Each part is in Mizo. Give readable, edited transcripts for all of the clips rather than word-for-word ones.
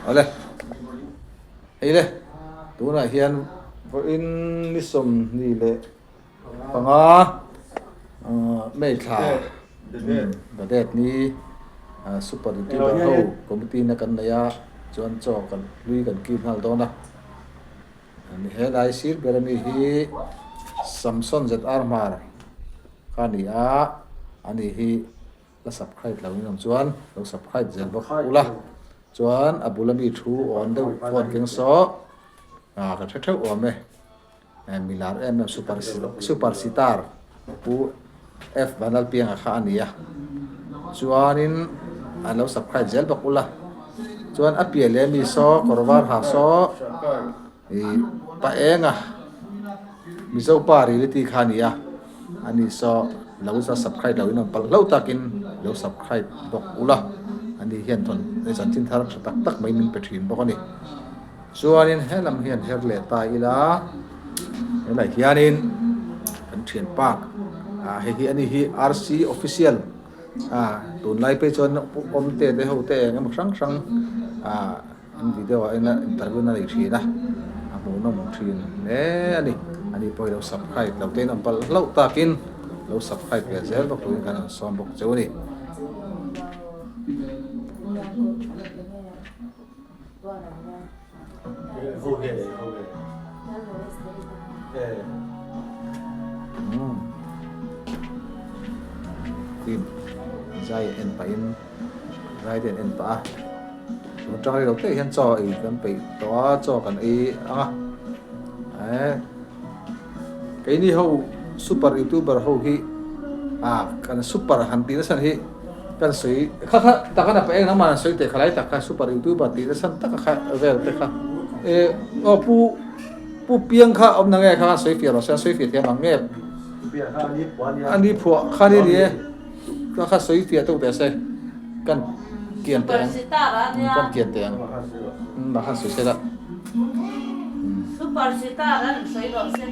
Awle, hei le, tunah hian vawiin ni 25 May thla Badet ni Super Youtuber ho committee na kan nei a, chuan chaw kan hlui kan kil nghal dawn a. Helai sir ber ami hi Samson ZR Hmar kha a ni a, ani hi La subscribe lo in awm chuan lo subscribe zel bawk ula chuan a bul ami thu awn deuh phone keng saw ah ka hre theuh awm e milar em em super super sitar pu F Vanlalpianga kha a ni a chuanin a lo subscribe zel bawk ula chuan a piah leh ami saw kawr var ha saw Ih pa eng a Mizo pa reality kha a ni a, ani saw lo za subscribe lo in awm palh hlauh takin lo subscribe bawk ula, ani hian thawn chanchin thar tha tak tak mai min pe thin bawk a ni. Chuanin helam hian her leh ta ila helai hianin kan thian park ah hei hi ani hi RC official ah tunlai phei chuan awmte te ho te eng emaw hrang hrang ah. An video ah hian interview na nei thin a, a hmuhnawm thin hle a ni. Ani pawh hi lo subscribe lo te in awm palh hlauh takin lo subscribe ve zel bawk turin kan rawn sawm bawk cheu a ni. Team zai en pahin zai te an en pah a. Tun atang rei lo te hian chaw ei kan peih tawh a chaw kan ei ang a eh keini ho super youtuber ho hi ah kan super han tih nasa hi kan sawi kha kha tak a pa eng nangmah an sawi teh kha lai tak kha super youtuber tih nasa tak a kha vel te kha eh aw pu pu piang kha awm na nge kha sawi fiah rawh se sawi fiah thiam ang nge ani phuah kha ni ni e kha kha sawi fiah teuh teh se. Kan kian teh ang. Kan kian teh ang. Mah khan sawi sela. Super sitar an sawi rawh se.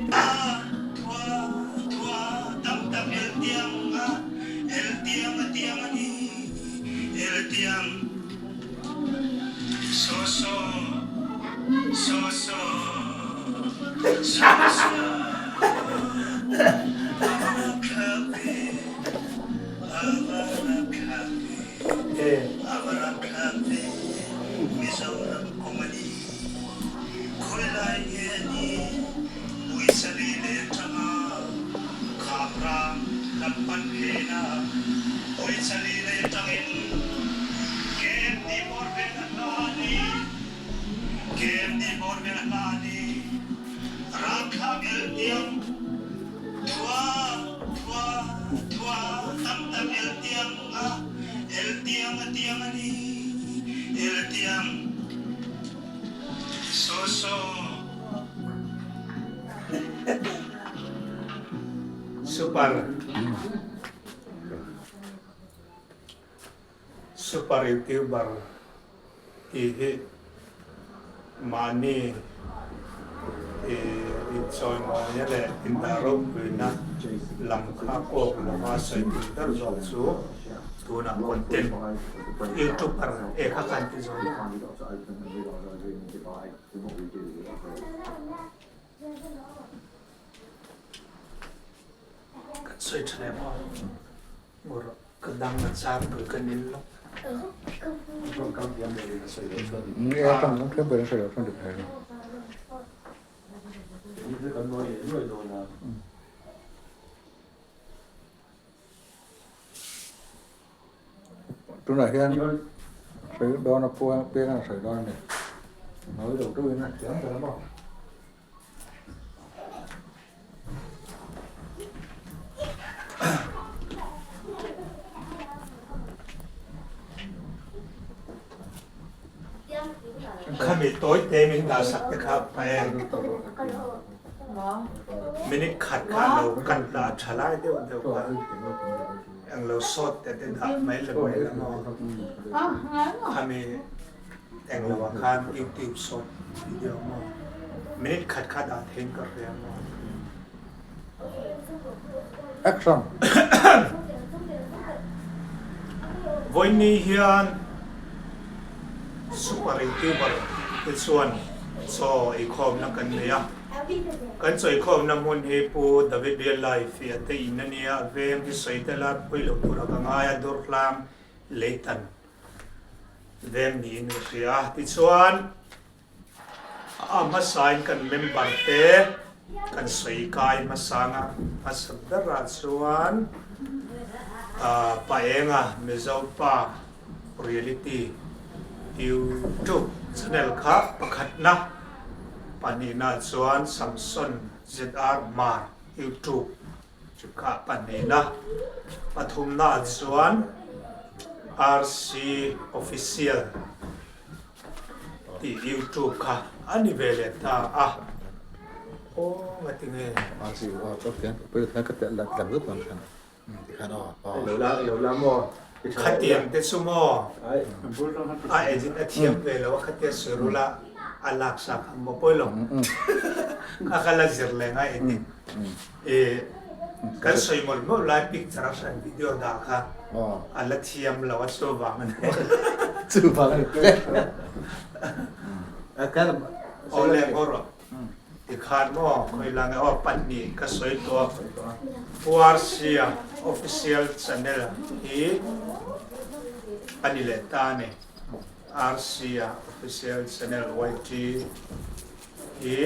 Super Super YouTuber tih hi mahni inchawimawina leh indah ropuina lam kha kawk lova sawi tum ber zawk chu tunah content youtuber e kha khan ti zawk a. Kan sawi tha leh maw? Ngur ka dang a char pui ka nil lo. Tunah hian sawi dawn a piang a sawi dawn a ni. Nawi lo deuhin a thiam ber a maw. Khami tawi te min dah sak te kha pae minute khat kha lo cut la a tha lai deuh deuh kha eng lo sawt te te dah mai la mai la maw khami Eng lo ah khan YouTube short video maw minute khat kha dah thein ka hria maw. Action. Vawiin ni hian Super Youtuber te chuan chaw eikhawmna kan nei a. Kan chaw eikhawmna hmun hi Pu David Real Life i a te in a nia, veng hi sawi tel a, pawi lo tura ka ngai a, Durhlang Leitan veng niin ka hria a. Tichuan a hmasain kan member te kan sawi kai hmasa nga, hmasa berah chuan Paenga Mizo Pa Reality YouTube channel kha pakhatna, pahnihna chuan Samson ZR Hmar YouTube chu kha pahnihna, pathumna chuan RC Official tih YouTube kha a ni ve leh ta a. Aw ngati nge? RC Khatiang te chu maw a edit a thiam ve lo a khatia sawi a a lak sak ang maw pawi lo kha kha la zir leh ngai edit i kan sawi mawlh mawlh lai picture a hran video dah kha a la thiam lo a chu vang a ni chu vang a ni awle maw rawh. Tikhan maw khawi lang e aw pahnih ka sawi tawh a, Pu Rc-a official channel hi a ni leh ta a ni. Rc-a official channel YT hi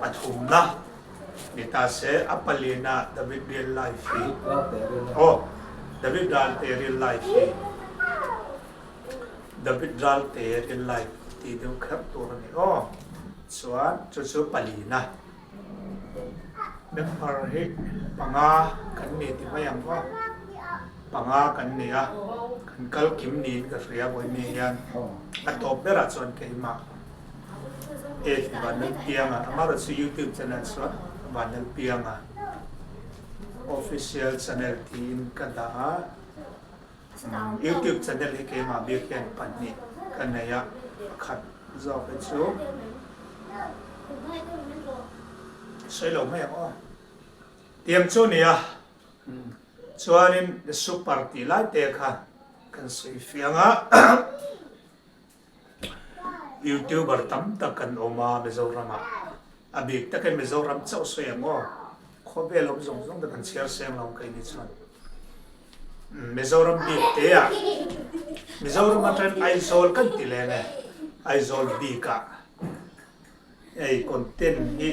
pathumna ni ta se, a palina David Real Life hi aw David Ralte Real Life hi David Ralte Real Life tih deuh kher tur a ni aw. Chuan chu chu palina member hi panga kan ni ti mai ang aw. Panga kan ni a, kan kal kim niin ka hria vawiin hian a tawp berah chuan keimah Ed Vanlalpianga amaherawhchu YouTube channel chuan Vanlalpianga Official channel tiin ka dah a. Youtube channel hi keimah bik hian pahnih ka nei a, pakhat zawk hi chu sawi lo mai ang aw. Tiang chu nia, chuanin super tih lai te kha kan sawi fiang a, Youtuber tam tak kan awm a Mizoramah, a bik takin Mizoram chauh sawi ang aw, khawvel awm zawng zawng te kan chhiar seng lo ang keini chuan. Mizoram bik te ah, Mizoram atangin Aizawl kan ti leng e, Aizawl bikah hei content hi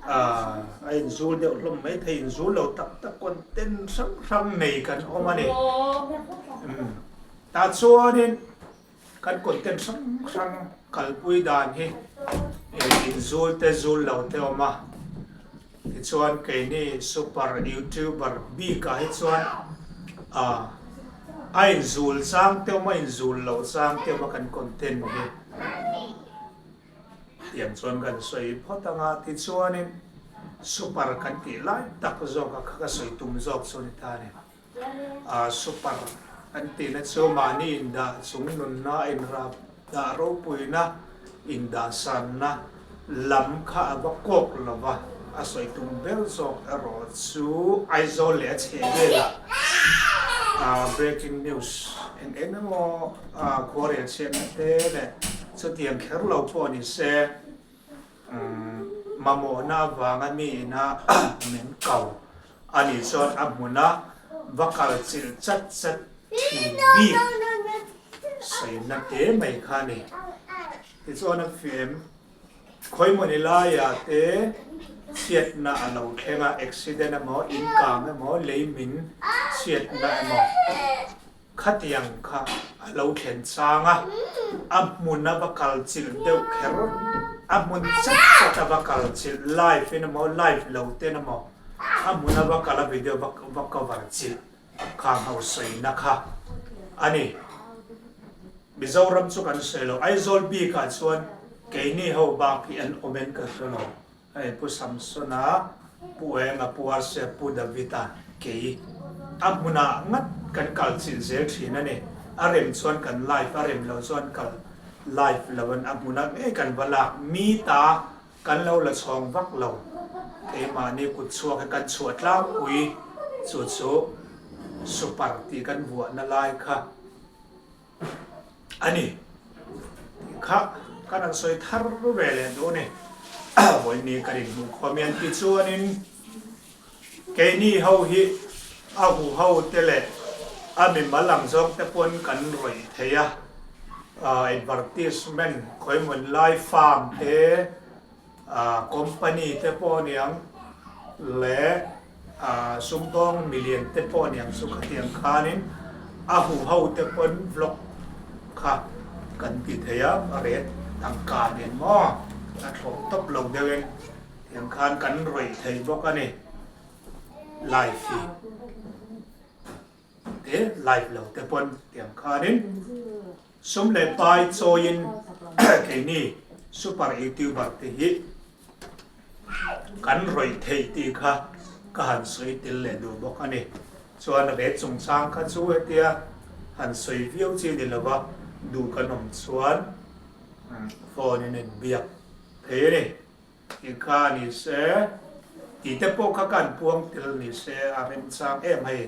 a inzul deuh hlawm mai thei, inzul lo tak tak content hrang hrang nei kan awm a ni. Tah chuanin Kan content hrang hrang kalpui dan hi inzul te zul lo te awm a, tichuan keini super youtuber bik ah hi chuan a inzul chang te awm a inzul loh chang te awm a kan content hi tiang chuan kan sawi phawt ang a, tichuanin super kan tih lai tak zawk a kha ka sawi tum zawk chu a ni ta a ni. Super an tihna chu mahni indah chung nunna inrap dah ropuina indahsanna lam kha a va kawk lo va, a sawi tum ber zawk erawh chu Aizawl leh a chheh velah breaking news eng eng emaw khuarel chhiatna te leh chutiang kher lo pawh ni se mamawhna avanga mi ina min ko A nih chuan a hmuna va kal chilh chat chat thin bik sawiinna te mai kha a ni. Tichuan a fem khawimawni laiah te chhiatna a lo thleng a, accident emaw, inkang emaw, leimin chhiatna emaw khatiang kha a lo thlen chang a, a hmuna va kal chilh deuh kher, a hmun chat chat a va kal chilh live in emaw live lo ten emaw a hmuna va kal a video va va cover chilh kha ho sawina kha a ni. Mizoram chu kan sawi lo, Aizawl bikah chuan keini ho bak hi an awm in ka hre lo. Hei Pu Samsona, Pu Enga, Pu Arsia, Pu Davida, kei a hmunah ngat kan kal chilh zel thin a ni. A rem chuan kan live, a rem lo chuan kal live lo an a hmunah ngei kan va lak. Mi ta kan lo la chhawng vak lo. Keimahni kut chhuak hi kan chhuah tlangpui chu chu super tih kan vuahna lai kha a ni. kha kan han sawi thar ve leh duh a ni. Vawiin kan inhmuh khawm hian tichuanin keini ho hi a huho te leh a mimal ang zawng te pawn kan rawih thei a, advertisement khawimawn lai farm te, Company te pawh aniang leh sumdawng milian te pawh aniang chu khatiang khanin a huho te pawn vlog kha kan ti thei a, a ret tangka nen maw a thlawh tawp lo deuhin tiang khan kan rawih thei bawk a ni live hi te live lo te pawn tiang khanin. Sum leh pai chawiin keini super youtuber te hi kan rawih thei tih kha ka han sawi tel leh duh bawk a ni. Chuan rate chungchang kha chu hetia han sawi viau chi ni lova duh kan awm chuan phone in inbiak thei a ni. Tih kha ni se, tih te pawh kha ka han puang tel ni se a remchang em hei.